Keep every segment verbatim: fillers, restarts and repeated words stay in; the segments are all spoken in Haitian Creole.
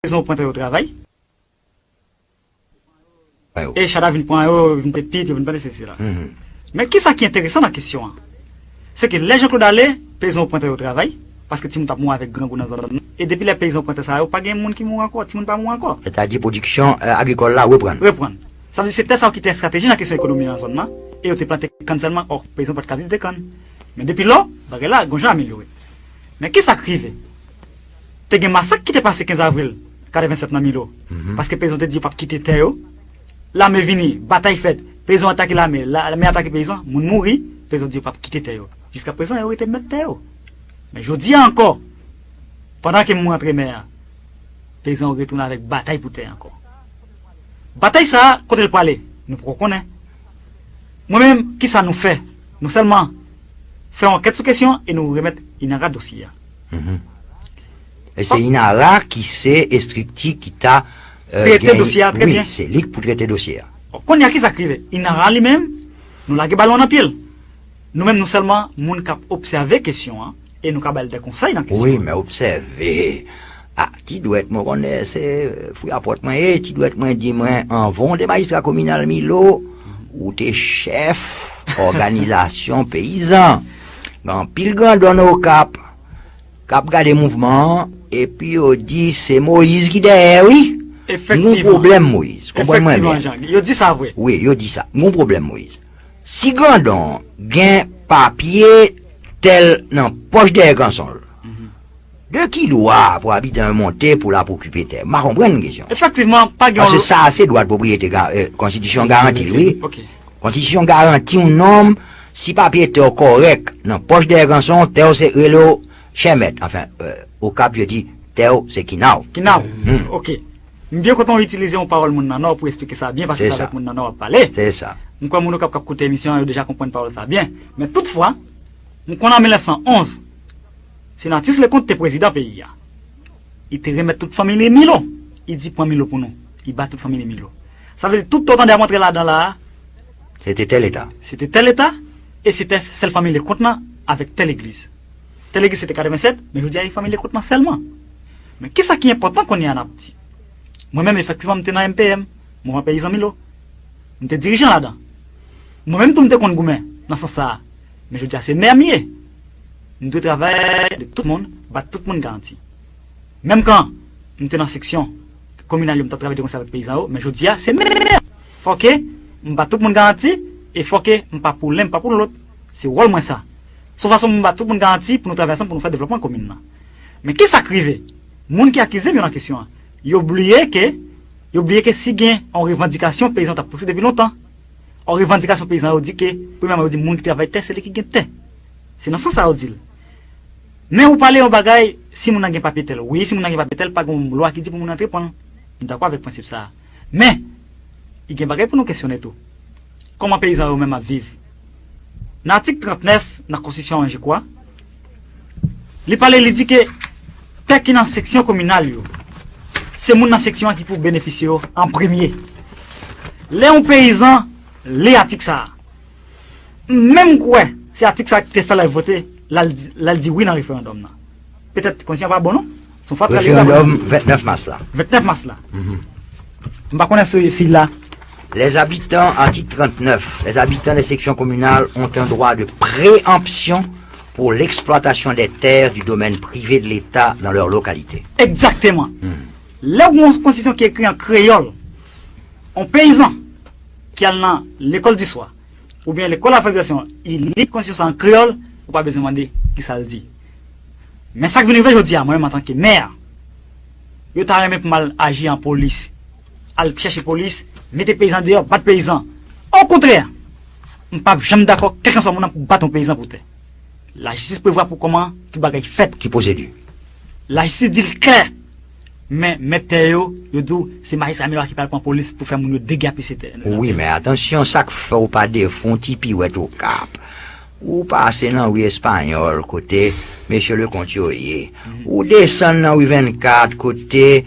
peyizan yo pran tè yo travay. E chada vin pran yo, vin pete pit, yo vin pete sesi la. Men kisa ki enteresan nan kesyon an? Se ke lè Jean-Claude ale, peyizan yo pran tè yo travay, paske timoun t ap mouri avèk grangou nan zòn nan. E depi lè peyizan yo pran tè sa yo, pa gen moun ki mouri ankò, timoun pa mouri ankò. Sètadi pwodiksyon agrikòl la reprann. Reprann. Sa vle di se tè sa yo ki te estrateji nan kesyon ekonomi nan zòn nan, e yo te plante kann sèlman, ò, peyizan pa t ka viv de kann. Men depi lò, bagay la gon jan amelyore. Men kisa k rive? Te gen masak ki te pase kenz avril katrevennsèt nan Milo. Paske peyizan te di yo p ap kite tè yo. Lame vini, batay fèt, peyizan atake lame, lame atake peyizan, moun mouri, peyizan di yo p ap kite tè yo. Jiskaprezan, yo rete mèt tè yo. Men jodi a ankò, pandan ke m rantre mè a, peyizan yo retounen avèk batay pou tè ankò. Batay sa a, kote l prale, nou poko konnen. Mwen menm, kisa nou fè? Nou sèlman fè yon ankèt sou kesyon e nou remèt Inara dosye a. E se Inara ki se estrikti ki ta trete dosye a trè byen. Wi, se li k pou trete dosye a. Kounye a kisa k rive? Inara li menm, nou lage balon an nan pye l. Nou menm nou sèlman moun k ap obsève kesyon an e nou ka ba l de konsèy nan kesyon an. Wi, men obsève. A, ti dwèt mwen konnen se fouyapòt mwen ye, ti dwèt mwen di mwen anvan w te majistra kominal Milo, ou te chèf òganizasyon peyizan. Gen anpil grandon nan Okap k ap gade mouvman an, epi yo di se Moyiz ki dèyè wi. M gon pwoblèm Moyiz, konprann mwen byen. Yo di sa vre. Wi, yo di sa. M gon pwoblèm Moyiz. Si grandon gen papye tè l nan pòch dèyè kanson l, de ki dwa pou abitan yo monte pou l ap okipe tè? M pa konprann kesyon. Efektivman, pa gen yon. Paske sa a se dwa pwopriyete konstitisyon garanti l wi. Konstitisyon garanti yon nonm, si papye tè w kòrèk nan pòch dèyè kanson w, tè w se rele w chè mèt. Anfen, Okap yo di tè w se kina w. Kina w. Oke. M byen kontan w itilize yon pawòl moun nan Nò pou esplike sa byen paske se avèk moun nan Nò w ap pale. Se sa. M kwè moun Okap k ap koute emisyon an yo deja konprann pawòl sa byen. Men toutfwa, m konn an mil nèf san onz, Senatus Leconte te prezidan peyi a. Li te remèt tout fanmi li Milo. Li di pran Milo pou nou. Li ba tout fanmi li Milo. Sa vle di tout tè w tande ap antre ladan la a, se te tè Leta. Se te tè Leta e se te sèl fanmi Leconte nan avèk tè legliz. Tè legliz se te katrevennsèt, men jodi a e fanmi Leconte nan sèlman. Men kisa ki enpòtan kounye a n ap di? Mwen menm efektivman m te nan M P M, Mouvman Peyizan Milo. M te dirijan ladan. Mwen menm tou m te konn goumen nan sans sa a. Men jodi a se mè m ye. M dwe travay de tout moun, ba tout moun garanti. Menm kan m te nan seksyon kominal yo m t ap travay de konsè avèk peyizan yo, men jodi a se mè. Fòke m ba tout moun garanti e fòke m pa pou len m pa pou lòt. Se wòl mwen sa. Se yon fason pou m ba tout moun garanti pou nou travay ansanm pou nou fè devlòpman komin nan. Men kisa k rive? Moun ki akize m yo nan kesyon an, yo bliye ke, yo bliye ke si gen yon revandikasyon peyizan t ap pouse depi lontan. Yon revandikasyon peyizan yo di ke, premyèman yo di moun ki travay tè se li ki gen tè. Se nan sans sa yo di l. Men ou pale yon bagay, si moun nan gen papye tè l, wi, si moun nan gen papye tè l, pa gen yon lwa ki di pou moun nan te pran l. M dakò avèk prensip sa a. Men, li gen bagay pou nou kesyone tou. Kòman peyizan yo menm ap viv? Nan atik trannèf nan konstitisyon an, je kwa, li pale, li di ke tè ki nan seksyon kominal yo, se moun nan seksyon an ki pou benefisye yo an premye. Lè yon peyizan li atik sa a, m menm kwè se atik sa a ki te fè l al vote, l al di wi nan referandòm nan. Petèt kondisyon an pa bon non. Se yon fatra li. Referandòm vennèf mas la. Vennèf mas la. M pa konnen si, si la. Les habitants, article trente-neuf, les habitants des sections communales ont un droit de préemption pour l'exploitation des terres du domaine privé de l'État dans leur localité. Egzakteman. Lè w gen yon konstitisyon ki ekri an kreyòl, yon peyizan ki al nan lekòl di swa, oubyen lekòl alfabetizasyon, li li konstitisyon sa an kreyòl, ou pa bezwen mande kisa l di. Men sa k vin rive jodi a, mwen menm antanke mè, yo ta renmen pou m al aji an polis, al chèche polis, mete peyizan deyò, bat peyizan. Okontrè, m p ap janm dakò kèlkanswa moun nan pou bat yon peyizan pou tè. Lajistis prevwa pou kòman tout bagay fèt. Ki pwosedi? Lajistis di l klè. Men mèt tè yo, yo di w se majistra Milo a ki pral pran polis pou fè moun yo degyape se tè. Wi, men atansyon, sa k fè w pa defon ti piwèt Okap? Ou pase nan ri Espanyòl kote mesye Leconte yo ye. Ou desann nan ri vennkat kote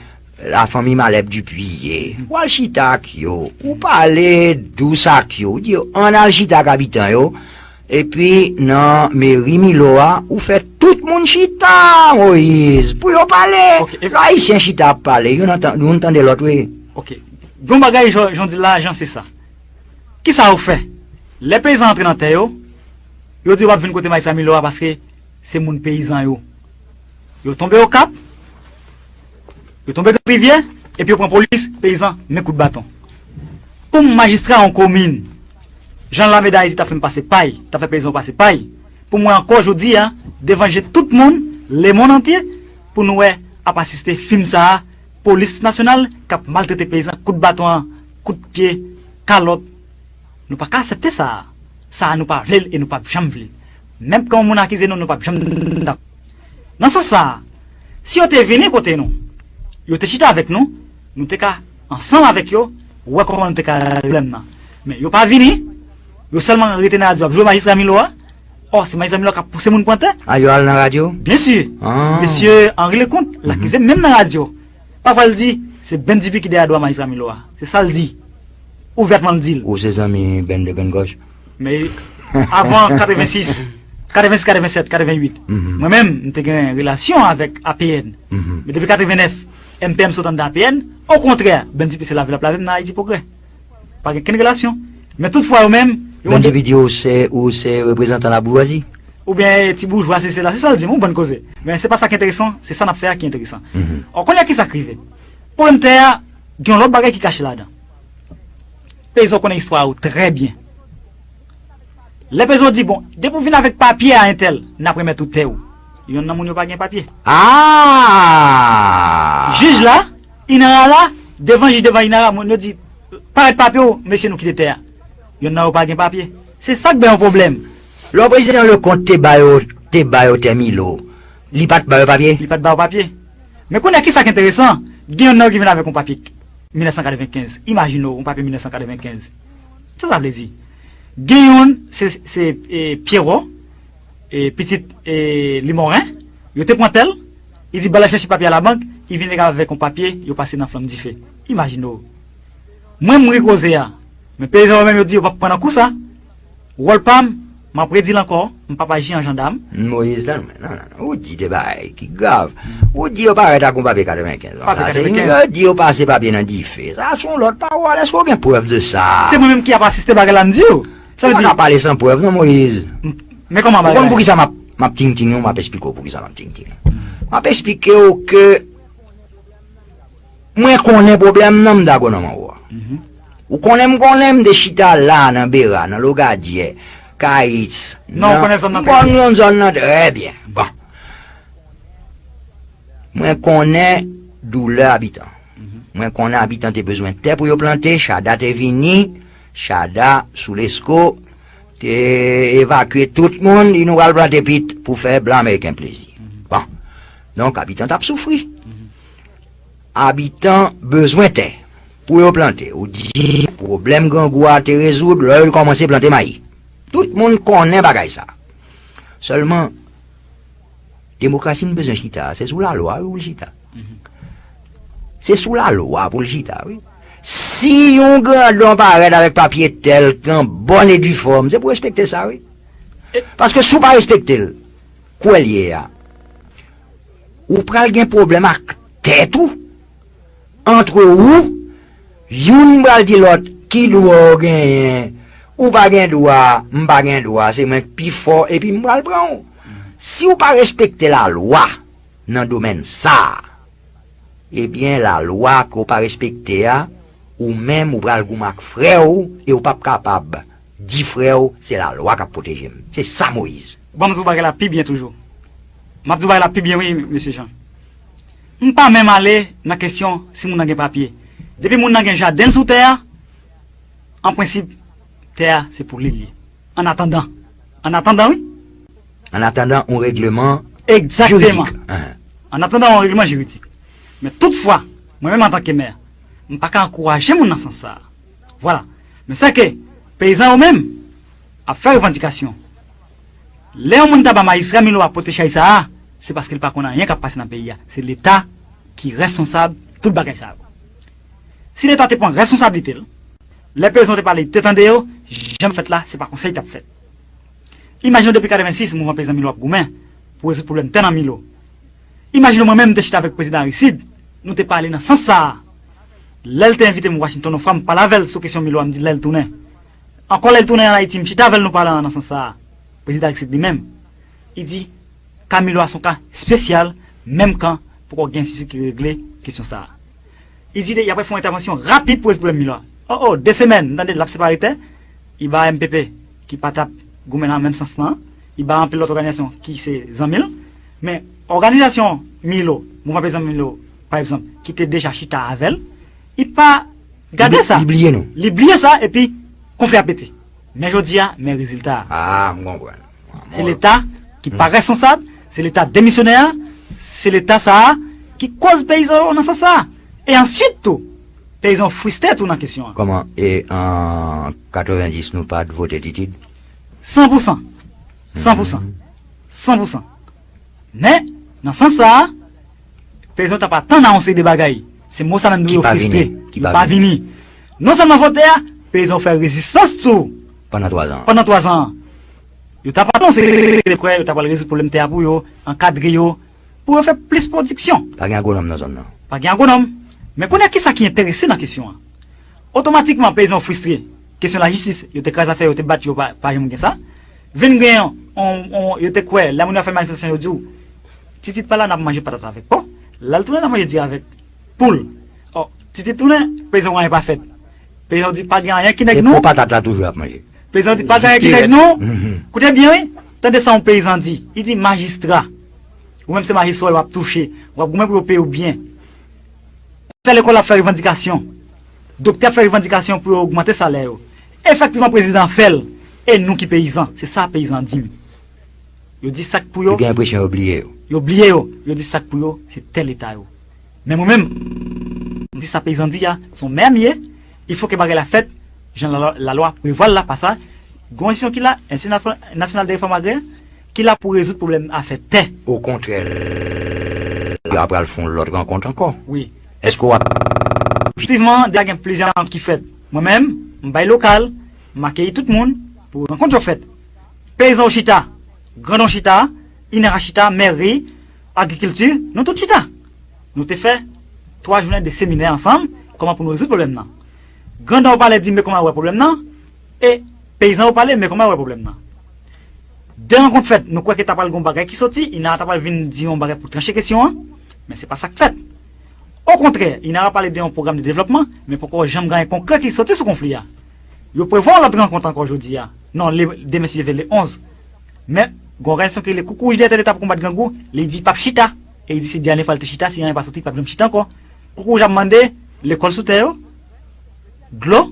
lafanmi Malèb Dupuy ye. Ou al chita ak yo. Ou pale dous ak yo. Ou di yo, ann al chita ak abitan yo. Epi nan meri Milo a, ou fè tout moun chita, Moyiz, pou yo pale. Ok, e- Lè Ayisyen chita ap pale, youn antan- youn tande lòt, wi. Ok. Gon bagay, jan, jan w di l la, Jan, se sa. Kisa yo fè? Lè peyizan antre nan tè yo, yo di yo p ap vin kote majistra Milo a paske se moun peyizan yo. Yo tonbe Okap, yo tonbe Gran Rivyè, epi yo pran polis, peyizan, men kout baton. Pou m majistra yon komin, jan lame Dayiti t ap fè m pase pay, t ap fè peyizan yo pase pay, pou m wè ankò jodi a, devan je tout moun, lemonn antye, pou nou wè ap asiste fim sa a, polis nasyonal k ap maltrete peyizan, kout baton an, kout pye, kalòt. Nou pa ka aksepte sa a. Sa a nou pa vle l e nou p ap janm vle l. Menm kan yon moun akize nou, nou p ap janm dakò. Nan sans sa a, si yo te vini kote nou, yo te chita avèk nou, nou te ka, ansanm avèk yo, wè kòman nou te ka regle pwoblèm nan. Men yo pa vini, yo sèlman rete nan radyo ap jwe majistra Milo a. Ò, se majistra Milo a k ap pouse moun pran tè. A, yo al nan radyo? Byen si. Ah. Mesye Henri Leconte, l akize m menm nan radyo. Pafwa l di, se Bendy P ki dèyè dwa majistra Milo a. Se sa l di. Ouvètman l di l. Ou se zanmi Bèn de Grenn Gòj? Men avan katrevensis, katrevensis, katrevennsèt, katrevennuit, mhm, mwen menm, m te gen relasyon avèk A P N. Mhm. Men depi katrevennèf, M P M sot anndan A P N. Okontrè, Bendy P se lave l ap lave m nan Ayiti Pwogrè. Pa gen kenn relasyon. Men toutfwa, yo menm, yo Bendy P di ou se, ou se reprezantan laboujwazi? Oubyen ti boujwa, se, se la, se sa l di m, yon bann koze. Men se pa sa ki enteresan, se sa n ap fè a ki enteresan. Mhm. Ò, kounye a, kisa k rive? Pwoblèm tè a, gen yon lòt bagay ki kache ladan. Peyizan konnen istwa yo trè byen. Lè peyizan di, bon, depi w vin avèk papye a entèl, n ap remèt ou tè w. Yonn nan moun yo pa gen papye. Ah! Jij la, Inara la, devan jij, devan Inara, moun yo di, parèt papye w, mesye, nou kite tè a. Yonn nan yo pa gen papye. Se sa k bay yon pwoblèm. Lè prezidan Leconte te ba yo, te ba yo tè Milo, li pa t ba yo papye? Li pa t ba yo papye. Men kounye a, kisa k enteresan? Gen yonn nan yo ki vin avèk yon papye mil nèf san katrevenkenz. Imajine w, yon papye mil nèf san katrevenkenz. Sa sa vle di? Gen yonn, se, se, e, Pierrot, e, pitit, e, Limoren, yo te pran tè l, li di, "Ba l al chèche papye a labank," li vin avèk yon papye, yo pase nan flanm dife. Imajine w. Mwen, m ri koze a. Men peyizan yo menm, yo di, yo p ap pran nan kou sa. Wòl pa m, m ap redi l ankò, m p ap aji an jandam. Moyiz, tann mwen, non, non, non, ou di de bagay ki grav. Ou di yo parèt ak yon papye katrevenkenz. Papye katrevenkenz. Yo di yo pase papye nan dife. Sa se yon lòt pawòl. Èske w gen prèv de sa? Se mwen menm ki ap asiste bagay la, m di w. Sa vle di, ou pa ka pale san prèv, non, Moyiz. M-, men kòman bagay la? Ou konn poukisa m ap, m ap tingting ou, m ap esplike w poukisa m ap tingting. M ap esplike w ke mwen konnen pwoblèm nan, m dakò nan manwo a. Mhm. Ou konnen m konnen m te chita la nan Bera, nan Logadyè, Kayits. Non, ou konnen zòn nan trè byen. M konn yon zòn nan trè byen. Bon. Mwen konnen doulè abitan. Mhm. Mwen konnen abitan te bezwen tè pou yo plante, Chada te vini, Chada sou Lesko, te evakye tout moun, li nou pral plante pit pou fè blan ameriken plezi. Mhm. Bon. Donk, abitan t ap soufri. Mhm. Abitan bezwen tè pou yo plante. Ou di pwoblèm grangou a te rezoud lè yo kòmanse plante mayi. Tout moun konnen bagay sa. Sèlman, demokrasi n bezwen chita, se sou lalwa, wi, pou l chita. Mhm. Se sou lalwa pou l chita, wi. Si yon grandon parèt avèk papye tè l, an bòn e di fòm, se pou respekte sa, wi. E- Paske si w pa respekte l, kwè l ye a, ou pral gen pwoblèm ak tèt ou, antre ou, youn pral di lòt, ki dwa w genyen, ou pa gen dwa, m pa gen dwa, se mwen k pi fò, epi m pral pran w. Si w pa respekte lalwa nan domèn sa a, ebyen, lalwa ke w pa respekte a, ou menm, ou pral goumen ak frè w, e w p ap kapab di frè w, se lalwa k ap pwoteje m. Se sa, Moyiz. Ban m di w bagay la pi byen toujou. M ap di w bagay la pi byen, wi, mesye Jan. M pa menm ale nan kesyon si moun nan gen papye. Depi moun nan gen jaden l sou tè a, an prensip, tè a se pou li l ye. An atandan. An atandan, wi. An atandan yon regleman jiridik. Egzakteman. An atandan yon regleman jiridik. Men toutfwa, mwen menm antanke mè, m pa ka ankouraje moun nan sans sa a. Vwala. Men sèke peyizan yo menm ap fè revandikasyon. Lè yon moun ta ba majistra Milo a pote chay sa a, se paske l pa konn anyen k ap pase nan peyi a. Se Leta ki reskonsab tout bagay sa yo. Si Leta te pran reskonsablite l, lè peyizan te pale, te tande yo, jan k fèt la, se pa konsa l t ap fèt. Imajine w depi katrevensis, mouvman peyizan Milo ap goumen pou rezoud pwoblèm tè nan Milo. Imajine w mwen menm, m te chita avèk prezidan Aristide, nou te pale nan sans sa a. Lè l te envite m Washington yon fwa, m pale avè l sou kesyon Milo a, m di l lè l tounen. Ankò lè l tounen ann Ayiti, m chita avè l, nou pale nan sans sa a. Prezidan Aristide li menm, li di, ka Milo a se yon ka espesyal, menm kan poko gen enstitisyon ki regle kesyon sa a. Li di y ap fè yon entèvansyon rapid pou rezoud pwoblèm Milo a. O, o, de semèn, m tande l ap separe tè, li ba M P P, ki pa t ap goumen nan menm sans lan, li ba anpil lòt òganizasyon ki se zanmi l, men òganizasyon Milo, Mouvman Peyizan Milo, pa egzanp, ki te deja chita avè l, li pa gade sa. Li bliye nou. Li bliye sa, epi konfli a pete. Men jodi a, men rezilta a. Ah, m konprann. Se Leta ki pa reskonsab, se Leta demisyonè a, se Leta sa a ki koz peyizan yo nan sans sa a. E answit tou, peyizan yo fristre tou nan kesyon an. Kòman, e an katrevenndis nou pa t vote Titid? San pou san. San pou san. San pou san. Men, nan sans sa a, peyizan yo t ap atann a yon seri de bagay. Se mo sa menm nou yo fristre. Ki pa vini. Non sèlman vote a, peyizan yo fè rezistans tou. Pandan twa zan. Pandan twa zan an. Yo t ap atann yon seri de kwè, yo t ap al rezoud pwoblèm tè a pou yo, ankadre yo, pou yo fè plis pwodiksyon. Pa gen agwonòm nan zòn nan. Pa gen agwonòm. Men kounye a, kisa ki enterese nan kesyon an? Otomatikman, peyizan yo fristre. Kesyon lajistis, yo te kraze afè yo, te bat yo, pa, pa janm gen sa. Vin gen yon, yon, yon, yo te kwè, lè moun yo ap fè manifestasyon, yo di w, Titid pa la, n ap manje patat avèk pò. Lè l tounen, n ap manje diri avèk poul. Ò, Titid tounen, peyizan yo anyen pa fèt. Peyizan yo di, pa gen anyen ki nèg nou. E pò patat la toujou ap manje. Peyizan yo di, pa gen anyen ki nèg nou. Koute byen, wi. Tande sa yon peyizan di. Li di, majistra. Ou menm se majistra w ap touche. W ap goumen pou yo peye w byen. Pwofesè lekòl ap fè revandikasyon. Doktè ap fè revandikasyon pou yo ogmante salè yo. Efektivman, prezidan fè l. E nou ki peyizan? Se sa peyizan di m. Yo di sa k pou yo. Yo gen enpresyon yo bliye yo. Yo bliye yo. Yo di sa k pou yo, se tè Leta yo. Men mwen menm, m di sa peyizan di a, se yon mè m ye. Il faut que bagay la fèt, jan lalwa, lalwa prevwa l la, pa sa. Gen yon enstitisyon ki la, Institut Nasyonal de Réforme Agraire, ki la pou rezoud pwoblèm afè tè. Okontrè, y ap pral fè yon lòt rankont ankò. Wi. Èske w ap... Efektivman, deja gen plizyè rankont ki fèt. Mwen menm, m bay lokal, m akeyi tout moun pou rankont yo fèt. Peyizan yo chita, grandon chita, inera chita, mèri, agrikilti, nou tout chita. Nou te fè twa jounen de seminè ansanm, kòman pou nou rezoud pwoblèm nan. Grandon yo pale di men kòman yo wè pwoblèm nan, e peyizan yo pale men kòman yo wè pwoblèm nan. De rankont fèt, nou kwè ke ta pral gen yon bagay ki soti, inera ta pral vin di yon bagay pou tranche kesyon an, men se pa sa k fèt. Okontrè, inera pale de yon pwogram de devlòpman, men poko janm gen anyen konkrè ki soti sou konfli a. Yo prevwa yon lòt rankont ankò jodi a. Non, le, demen si Dye vle, le onz. Men, gen yon òganizasyon ki rele Koukouwouj dèyè tè Leta pou konbat grangou, li di l p ap chita. E li di se dènye fwa l te chita, si anyen pa soti, l p ap janm chita ankò. Koukouwouj ap mande lekòl sou tè yo, dlo,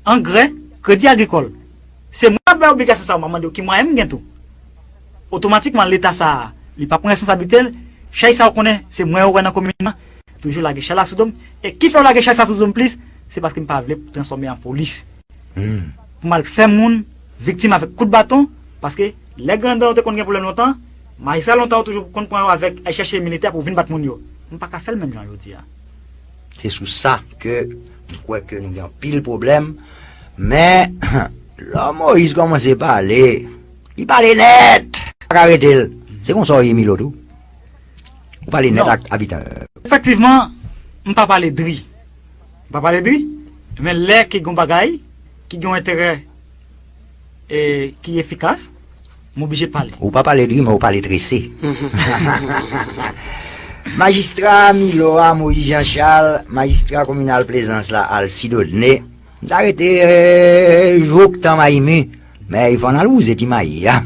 angrè, kredi agrikòl. Se mwen k ap bay obligasyon sa yo, m ap mande yo ki mwayen m gen tou. Otomatikman, Leta sa a, li pa pran responsablite l, chay sa yo konnen, se mwen yo wè nan komin nan, toujou lage chay la sou do m. E ki fè yo lage chay sa sou do m plis, se paske m pa vle transfòme an polis. Hmm. Pou m al fè moun viktim avèk kout baton, paske lè grandon yo te konn gen pwoblèm lontan, majistra lontan yo toujou konn pran yo avèk, al chèche militè pou vin bat moun yo. M pa ka fè l menm jan jodi a. Se sou sa ke m kwè ke nou gen anpil pwoblèm, men lè Moyiz kòmanse pale, li pale nèt, pa ka rete l. Se konsa w ye Milo tou? Ou pale nèt ak abitan. Efektivman, m pa pale dri. M pa pale dri, men lè ke gen yon bagay ki gen yon enterè, e, ki efikas, m oblije pale. Ou pa pale dri, men ou pale trese. Majistra Milo a, Moyiz Jan Chal, majistra kominal Plezans la, Alcide Audney, m ta rete, e, jouk tan mayi mi. Men fò n al wouze ti mayi a.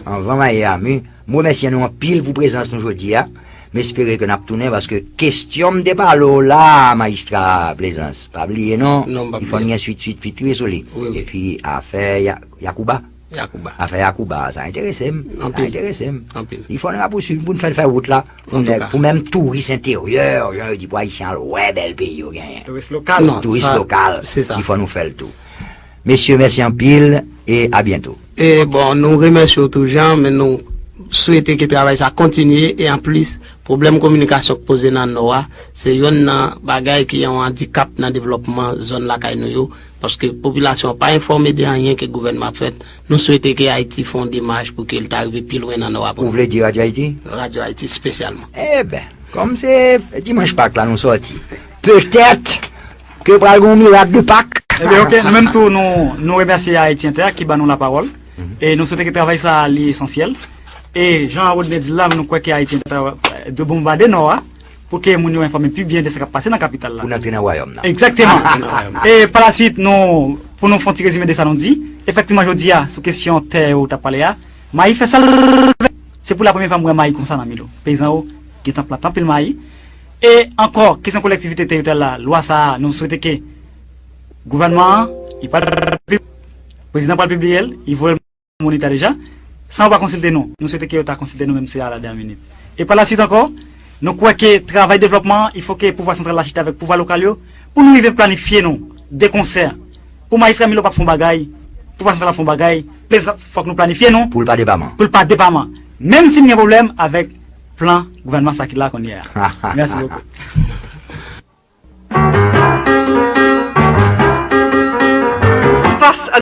Anvan mayi a mi, m remèsye nou anpil pou prezans nou jodi a. M espere ke n ap tounen, paske kesyon m te pale w la, majistra Plezans, pa bliye non. Non, m p ap bliye. Fò n gen swit, swit, swit, wi, sou li. Wi, wi. Epi afè Ya-, Yacouba. Yacouba. Afè Yacouba, sa enterese m. Sa enterese m. Anpil. Fò n rapousuiv pou n fè, fè wout la. Pou nèg, pou menm touris enteryè, jan yo di, pou Ayisyen al wè bèl peyi yo genyen. Touris lokal. Non, touris lokal, se sa. Fò nou fè l tou. Mesye, mèsi anpil e a byento. E bon, nou remèsye w tou, Jan, men nou swete ke travay sa kontinye e anplis, Pwoblèm kominikasyon k poze nan Nò a, se yonn nan bagay ki yon andikap nan devlòpman zòn lakay nou yo, paske popilasyon an pa enfòme de anyen ke gouvènman ap fèt. Nou swete ke Ayiti fè yon demach pou ke l ta rive pi lwen nan Nò a pou nou. Ou vle di Radyo Ayiti? Radyo Ayiti espesyalman. Eben, kòm se dimanch Pak la nou sòti, petèt ke pral gen yon mirak de Pak. Ebyen, oke, nou menm tou, nou, nou remèsye Ayiti Entè ki ban nou lapawòl. E nou swete ke travay sa a li esansyèl. E jan Rodney di l la, nou kwè ke Ayiti Entè dwe bonbade Nò a pou ke moun yo enfòme pi byen de sa k ap pase nan kapital la. Pou n antre nan wayòm nan. Egzakteman. E pa la swit, nou, pou nou fè yon ti rezime de sa nou di, efektivman, jodi a, sou kesyon tè yo w t ap pale a, mayi fè sèl. Se pou la premyè fwa m wè mayi konsa nan Milo. Peyizan yo gentan plante anpil mayi. E ankò, kesyon kolektivite teritoryal la, lwa sa a, nou swete ke gouvènman an, li pral, prezidan pral pibliye l, li voye l Monita deja, san yo pa konsilte nou. Nou swete ke yo ta konsilte nou, menm si se a la dènyè minit. E pa la swit ankò, nou kwè ke travay devlòpman an, il fo ke pouvwa santral la chita avèk pouvwa lokal yo, pou nou rive planifye nou de konsè. Pou majistra Milo p ap fè yon bagay, pouvwa santral ap fè yon bagay, men fòk nou planifye nou. Pou l pa depaman. Pou l pa depaman. Menm si n gen pwoblèm avèk plan gouvènman sa ki la kounye a. Mèsi bokou. Fas a